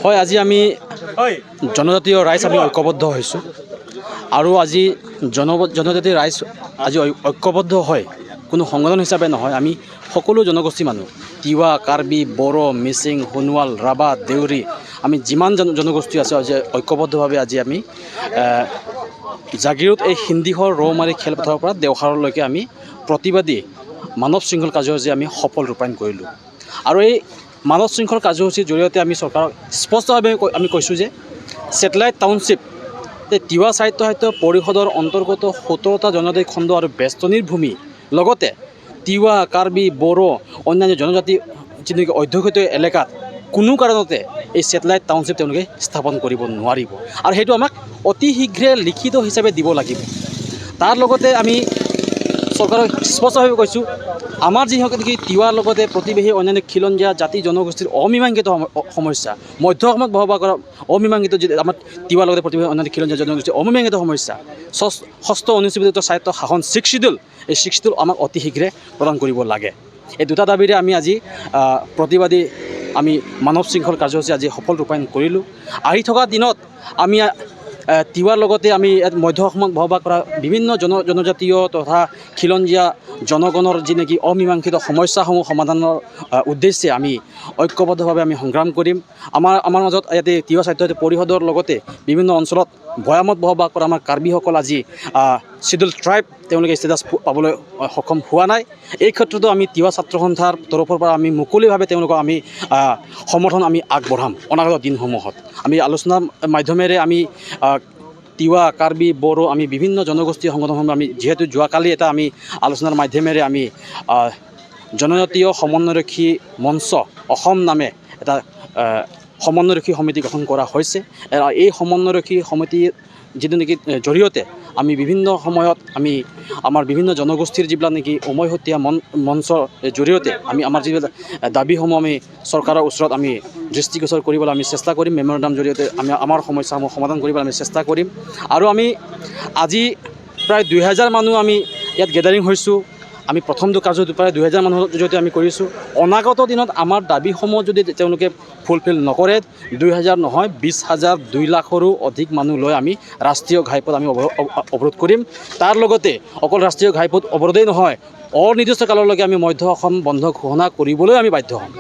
হয়, আজি আমি জনজাতীয় ৰাইজ আমি ঐক্যবদ্ধ হৈছোঁ আৰু আজি জনজাতি ৰাইজ আজি ঐক্যবদ্ধ হয় কোনো সংগঠন হিচাপে নহয়। আমি সকলো জনগোষ্ঠী মানুহ, তিৱা, কাৰ্বি, বড়ো, মিচিং, সোণোৱাল, ৰাভা, দেউৰী, আমি যিমান জনগোষ্ঠী আছে, আজি ঐক্যবদ্ধভাৱে আজি আমি জাগিৰোড এই হিন্দীহৰ ৰৌমাৰী খেলপথাৰৰ পৰা দেওসাৰলৈকে আমি প্ৰতিবাদী মানৱ শৃংখল কাৰ্যসূচী আমি সফল ৰূপায়ণ কৰিলোঁ। আৰু এই মানৱ শৃংখল কাৰ্যসূচীৰ জৰিয়তে আমি চৰকাৰক স্পষ্টভাৱে আমি কৈছোঁ যে ছেটেলাইট টাউনশ্বিপ, এই তিৱা স্বায়ত্তশাসিত পৰিষদৰ অন্তৰ্গত 17টা জনজাতি খণ্ড আৰু বেষ্টনীৰ ভূমি, লগতে তিৱা, কাৰ্বি, বড়ো, অন্যান্য জনজাতি যি নেকি অধ্যুষিত এলেকাত কোনো কাৰণতে এই ছেটেলাইট টাউনশ্বিপ তেওঁলোকে স্থাপন কৰিব নোৱাৰিব আৰু সেইটো আমাক অতি শীঘ্ৰে লিখিত হিচাপে দিব লাগিব। তাৰ লগতে আমি চৰকাৰক স্পষ্টভাৱে কৈছোঁ, আমাৰ যিসকল নেকি তিৱাৰ লগতে প্ৰতিবেশী অন্যান্য খিলঞ্জীয়া জাতি জনগোষ্ঠীৰ অমীমাংসিত সমস্যা, মধ্য অসমত বসবাস কৰা অমীমাংসিত যি আমাৰ তিৱাৰ লগতে প্ৰতিবেশী অন্যান্য খিলঞ্জীয়া জনগোষ্ঠীৰ অমীমাংসিত সমস্যা, ষষ্ঠ অনুসূচীত স্বায়ত্ত শাসন ছিক্স চিডিউল, এই ছিক্স চিডিউল আমাক অতি শীঘ্ৰে প্ৰদান কৰিব লাগে। এই দুটা দাবীৰে আমি আজি প্ৰতিবাদী আমি মানৱ শৃংখল কাৰ্যসূচী আজি সফল ৰূপায়ণ কৰিলোঁ। আহি থকা দিনত আমি তিৱাৰ লগতে আমি ইয়াত মধ্য অসমত বসবাস কৰা বিভিন্ন জনজাতীয় তথা খিলঞ্জীয়া জনগণৰ যি নেকি অমীমাংসিত সমস্যাসমূহ সমাধানৰ উদ্দেশ্যে আমি ঐক্যবদ্ধভাৱে আমি সংগ্ৰাম কৰিম। আমাৰ মাজত ইয়াতে তিৱা স্বায়ত্তশাসিত পৰিষদৰ লগতে বিভিন্ন অঞ্চলত ভৈয়ামত বসবাস কৰা আমাৰ কাৰ্বিসকল আজি চিডিউল ট্ৰাইব তেওঁলোকে ষ্টেটাছ পাবলৈ সক্ষম হোৱা নাই। এই ক্ষেত্ৰতো আমি তিৱা ছাত্ৰ সন্থাৰ তৰফৰ পৰা আমি মুকলিভাৱে তেওঁলোকক আমি সমৰ্থন আমি আগবঢ়াম। অনাগত দিনসমূহত আমি আলোচনাৰ মাধ্যমেৰে আমি তিৱা, কাৰ্বি, বড়ো, আমি বিভিন্ন জনগোষ্ঠীয় সংগঠনসমূহ আমি যিহেতু যোৱাকালি এটা আমি আলোচনাৰ মাধ্যমেৰে আমি জনজাতীয় সমন্বয়ৰক্ষী মঞ্চ অসম নামে এটা সমন্বয়ৰক্ষী সমিতি গঠন কৰা হৈছে। এই সমন্বয়ৰক্ষী সমিতিৰ যিটো নেকি জৰিয়তে আমি বিভিন্ন সময়ত আমি আমাৰ বিভিন্ন জনগোষ্ঠীৰ যিবিলাক নেকি উমৈহতীয়া মঞ্চৰ জৰিয়তে আমি আমাৰ যিবিলাক দাবীসমূহ আমি চৰকাৰৰ ওচৰত আমি দৃষ্টিগোচৰ কৰিবলৈ আমি চেষ্টা কৰিম। মেমৰেণ্ডাম জৰিয়তে আমি আমাৰ সমস্যাসমূহ সমাধান কৰিবলৈ আমি চেষ্টা কৰিম। আৰু আমি আজি প্ৰায় 2000 মানুহ আমি ইয়াত গেডাৰিং হৈছোঁ। আমি প্ৰথমটো কাৰ্যসূচী প্ৰায় 2000 মানুহৰ জৰিয়তে আমি কৰিছোঁ। অনাগত দিনত আমাৰ দাবীসমূহ যদি তেওঁলোকে ফুলফিল নকৰে, 2000 নহয়, 20,000, 2 লাখৰো অধিক মানুহ লৈ আমি ৰাষ্ট্ৰীয় ঘাইপথ আমি অৱৰোধ কৰিম। তাৰ লগতে অকল ৰাষ্ট্ৰীয় ঘাইপথ অৱৰোধেই নহয়, অনিৰ্দিষ্ট কাললৈকে আমি মধ্য অসম বন্ধ ঘোষণা কৰিবলৈ আমি বাধ্য হ'ম।